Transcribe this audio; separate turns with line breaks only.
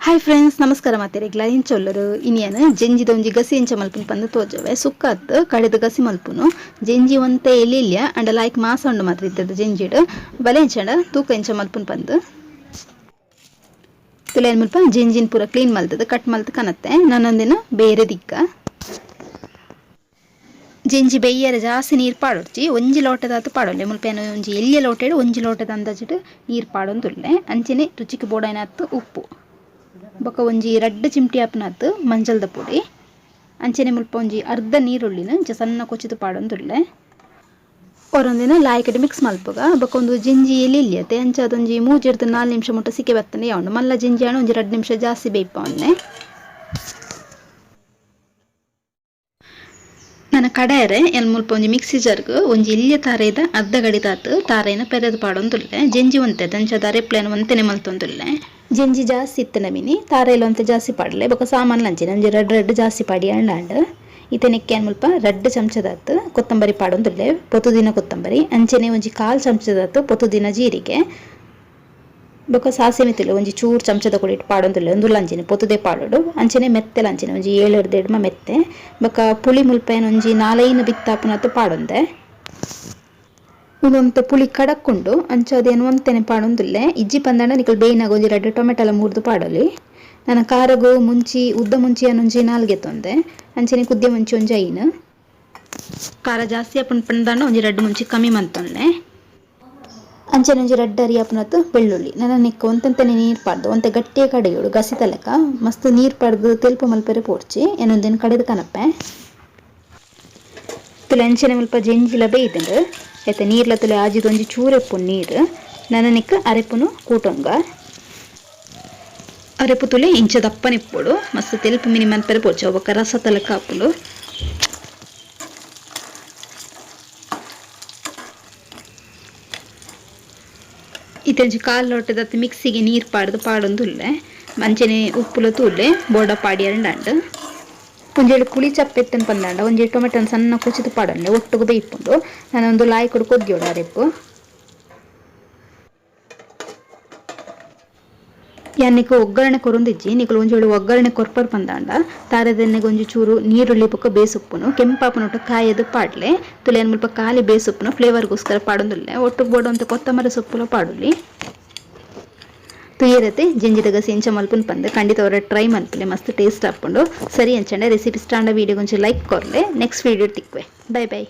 Hi friends, ನಮಸ್ಕಾರ. ಮಾತೆರೆಗ್ಲ ಇಂಚೊಲ್ಲರು? ಇನಿಯನ್ ಜೆಂಜಿದ ಒಂಜಿ ಗಸಿ ಎಂಚ ಮಲ್ಪುನು ಪಂದ್ ತೋಜವೆ. ಸುಕ್ಕತ್ ಕಡೆದ ಗಸಿ ಮಲ್ಪುನು. ಜೆಂಜಿ ಒಂತೆ ಎಲಿಲ್ಯ ಅಂಡ ಲಾಯ್ಕ್ ಮಾಸ ಉಂಡು ಮಾತ್ರ ಇತ್ತದ ಜೆಂಜಿಡ್. ಬಲೆ ಎಂಚಂಡ ತೂಕ ಎಂಚ ಮಲ್ಪುನು ಪಂದ್. ತುಲೆನ್ ಮುಲ್ಪ ಜೆಂಜಿನ್ ಪೂರ ಕ್ಲೀನ್ ಮಲ್ತದ ಕಟ್ ಮಲ್ತ್ ಕನತ್ತೆ. ನಾನೊಂದಿನ ಬೇರೆ ದಿಕ್ಕ. ಜೆಂಜಿ ಬೆಯ್ಯರೆ ಜಾಸ್ತಿ ನೀರು ಪಾಡೊಡ್ಚಿ, ಒಂಜಿ ಲೋಟದಾತ್ ಪಾಡೊಲ್ಲೆ. ಮುಲ್ಪ ಏನ್ ಒಂಜಿ ಎಲ್ಯ ಲೋಟೆಡ್ ಒಂಜಿ ಲೋಟದ ಅಂದಾಜಿಡ್ ನೀರು ಪಾಡೊಂದುಲ್ಲೆ. ಅಂಚನೆ ರುಚಿಕ್ ಬೋಡಾಯಿನಾತ್ ಉಪ್ಪು, ಬೊಕ ಒಂಜಿ ರಡ್ಡ್ ಚಿಮ್ಟಿ ಆಪುನಾತ್ ಮಂಜಲ್ದ ಪೊಡಿ. ಅಂಚನೆ ಮುಲ್ಪ ಒಂಜಿ ಅರ್ಧ ನೀರುಳ್ಳಿನ ಇಂಚ ಸಣ್ಣ ಕೊಚ್ಚಿದ್ ಪಾಡೊಂದುಲ್ಲೆ. ಒರೊಂದಿನ ಲಾಯ್ಕಡ್ ಮಿಕ್ಸ್ ಮಲ್ಪುಗ. ಬೊಕ ಒಂದು ಜಿಂಜಿ ಎಲಿಲ್ಯತೆ, ಅಂಚ ಅದೊಂಜಿ 3ರ್ದ್ 4 ನಿಮಿಷ ಮುಟ್ಟ ಸಿಕೆ ಬತ್ತಂಡ ಯಾವುಂಡು. ಮಲ್ಲ ಜಿಂಜಿ ಆಂಡ ಒಂಜಿ 2 ನಿಮಿಷ ಜಾಸ್ತಿ ಬೇಯ್ಪವೊನ್ನೆ. ನನ ಕಡೆಯರೆ ಎನ್ ಮುಲ್ಪ ಒಂಜಿ ಮಿಕ್ಸಿ ಜಾರ್ಗ್ ಒಂಜಿ ಎಲ್ಯ ತಾರೆದ ಅರ್ಧ ಗಡಿದಾತ್ ತಾರೆನ ಪೆರೆದ್ ಪಾಡೊಂದುಲ್ಲೆ. ಜೆಂಜಿ ಒಂತೆ, ಅಂಚಾದ್ ಅರೆಪ್ಲೆನ್ ಒಂತೆನೆ ಮಲ್ತೊಂದುಲ್ಲೆ. ಜೆಂಜಿ ಜಾಸ್ತಿ ಇತ್ತಂಡ ಮಿನಿ ತಾರೆಲ ಒಂತೆ ಜಾಸ್ತಿ ಪಾಡ್ಲೆ. ಬೊಕ ಸಾಮಾನ್ಲ ಅಂಚೆನೆ ಒಂಜಿ ರಡ್ಡ್ ರಡ್ಡ್ ಜಾಸ್ತಿ ಪಾಡಿ ಅಂಡಾಂಡ್. ಇತ್ತೆ ನೆಕ್ಕೆ ಯಾನ್ ಮುಲ್ಪ 2 ಚಮಚದಾತ್ ಕೊತ್ತಂಬರಿ ಪಾಡೊಂದುಲ್ಲೆ, ಪೊತುದಿನ ಕೊತ್ತಂಬರಿ. ಅಂಚೆನೆ ಒಂಜಿ ಕಾಲ್ ಚಮಚದಾತ್ ಪೊತುದಿನ ಜೀರಿಗೆ. ಬೊಕ ಸಾಸಿವೆ ತುಲೆ ಒಂಜಿ ಚೂರು ಚಮಚದ ಕೊಡಿಟ್ ಪಾಡೊಂದುಲ್ಲೆ. ಉಂದುಲ ಅಂಚೆನೆ ಪೊತುದೆ ಪಾಡೊಡು. ಅಂಚೆನೆ ಮೆತ್ತೆಲ ಅಂಚೆನೆ ಒಂಜಿ 7ರ್ದ್ ಎಡ್ಮ ಮೆತ್ತೆ. ಬೊಕ ಪುಳಿ ಮುಲ್ಪ ಯಾನ್ ಒಂಜಿ ನಾಲೈನ್ ಬಿತ್ತಾಪುನಾತ್ ಪಾಡೊಂದೆ. ಉಂದೊಂತೆ ಪುಳಿ ಕಡಕ್ ಉಂಡು, ಅಂಚಾದ್ ಯಾನ್ ಒಂತೆನೆ ಪಾಡೊಂದುಲ್ಲೆ. ಇಜ್ಜಿ ಪಂದಾಂಡ ನಿಕುಲು ಬೇಯ್ನಾಗ ಒಂಜಿ ರಡ್ಡ್ ಟೊಮೆಟೊಲ ಮೂರ್ದು ಪಾಡೊಲಿ. ನನ ಖಾರಗು ಮುಂಚಿ, ಉದ್ದ ಮುಂಚಿ ಯಾನ್ ಒಂಜಿ ನಾಲ್ ಗೆತೊಂದೆ. ಅಂಚೆನೆ ಕುದ್ಯ ಮುಂಚಿ ಒಂಜಿ ಐನ್. ಖಾರ ಜಾಸ್ತಿ ಆಪುಂಡು ಪಂದಾಂಡ ಒಂಜಿ ರಡ್ಡ್ ಮುಂಚಿ ಕಮ್ಮಿ ಮಂತೊನ್ಲೆ. ಅಂಚನೆ ಒಂಜಿ ರಡ್ಡ್ ಅರಿ ಆಪುನತ್ ಬೆಳ್ಳುಳ್ಳಿ. ನನ ನೆಕ್ಕ್ ಒಂತೆಂತೆನೆ ನೀರು ಪಾಡ್ದು ಒಂತೆ ಗಟ್ಟಿಯ ಕಡೆಯೋಡು ಗಸಿ ತಲೆಕ. ಮಸ್ತ್ ನೀರು ಪಾಡ್ದು ತೆಲ್ಪು ಮಲ್ಪೆರೆ ಪೋಡ್ಚಿ. ಯಾನ್ ಉಂದೆನ್ ಕಡೆದು ಕನಪೆ. ತುಲೆ ಅಂಚನೆ ಮುಲ್ಪ ಜೆಂಜಿಲ ಬೇಯ್ದುಂಡು. ಐತ ನೀರ್ಲ ತುಲೆ ಆಜಿದ್ ಒಂಜಿ ಚೂರು ಇಪ್ಪುಂಡು ನೀರು. ನನ ನೆಕ್ಕ್ ಅರೆಪುನು ಕೂಟೊಂಗ. ಅರೆಪು ತುಲೆ ಇಂಚ ದಪ್ಪನೆ ಇಪ್ಪೊಡು. ಮಸ್ತ್ ತೆಲ್ಪು ಮಿನಿ ಮನ್ಪೆರೆ ಪೋಡ್ಚಿ, ಅವು ಬೊಕ್ಕ ರಸ ತಲೆಕ ಆಪುಂಡು. ಇತ್ತೆ ಒಂಜಿ ಕಾಲ್ ಲೋಟದತ್ ಮಿಕ್ಸಿಗೆ ನೀರು ಪಾಡ್ದು ಪಾಡೊಂದುಲ್ಲೆ. ಅಂಚನೆ ಉಪ್ಪುಲ ತೂಲೆ, ಬೋಡ ಪಾಡಿಯರಂಡ. ಒಂಜೇಳು ಪುಳಿ ಚಪ್ಪೆ ಇತ್ತುಂಡು ಪಂದಾಂಡ ಒಂಜಿ ಟೊಮೆಟೊನ್ ಸಣ್ಣ ಕುಚಿದ್ ಪಾಡೊನ್ಲೆ, ಒಟ್ಟುಗು ಬೇಯ್ಪುಂಡು. ನನ ಲಾಯ್ಕೊಡು ಕೊದ್ಯೋಡು ಅರೆಪು. ಯಾನ್ ನಿಕ್ ಒಗ್ಗರಣೆ ಕೊರೊಂದಿಜ್ಜಿ. ನಿಕುಲು ಒಂಜಿ ವೇಳೆ ಒಗ್ಗರಣೆ ಕೊರ್ಪರ್ ಪಂದಾಂಡ ತಾರೆದೆಣ್ಣೆಗ್ ಒಂಜಿ ಚೂರು ನೀರುಳ್ಳಿ ಬೊಕ್ಕ ಬೇಸೊಪ್ಪುನು ಕೆಂಪಾಪುನೊಟ್ಟು ಕಾಯದ್ ಪಾಡ್ಲೆ. ತುಲೆ ಯಾನ್ ಮುಲ್ಪ ಖಾಲಿ ಬೇಸೊಪ್ಪುನು ಫ್ಲೇವರ್ಗೋಸ್ಕರ ಪಾಡೊಂದುಲ್ಲೆ. ಒಟ್ಟುಗು ಬೋಡಂತ ಕೊತ್ತಂಬರಿ ಸೊಪ್ಪುಲ ಪಾಡೊಲಿ. ತೂಯೆರತೆ ಜೆಂಜಿದ ಗಸಿ ಎಂಚ ಮಲ್ಪುನು ಪಂದ್. ಖಂಡಿತ ಒರ ಟ್ರೈ ಮಲ್ಪುಲೆ, ಮಸ್ತ್ ಟೇಸ್ಟ್ ಆಪುಂಡು. ಸರಿ, ಅಂಚಂಡ ರೆಸಿಪಿ ಇಷ್ಟ ಆಂಡ ವೀಡಿಯೋ ಒಂಜಿ ಲೈಕ್ ಕೊರ್ಲೆ. ನೆಕ್ಸ್ಟ್ ವೀಡಿಯೋ ತಿಕ್ವೆ. Bye bye.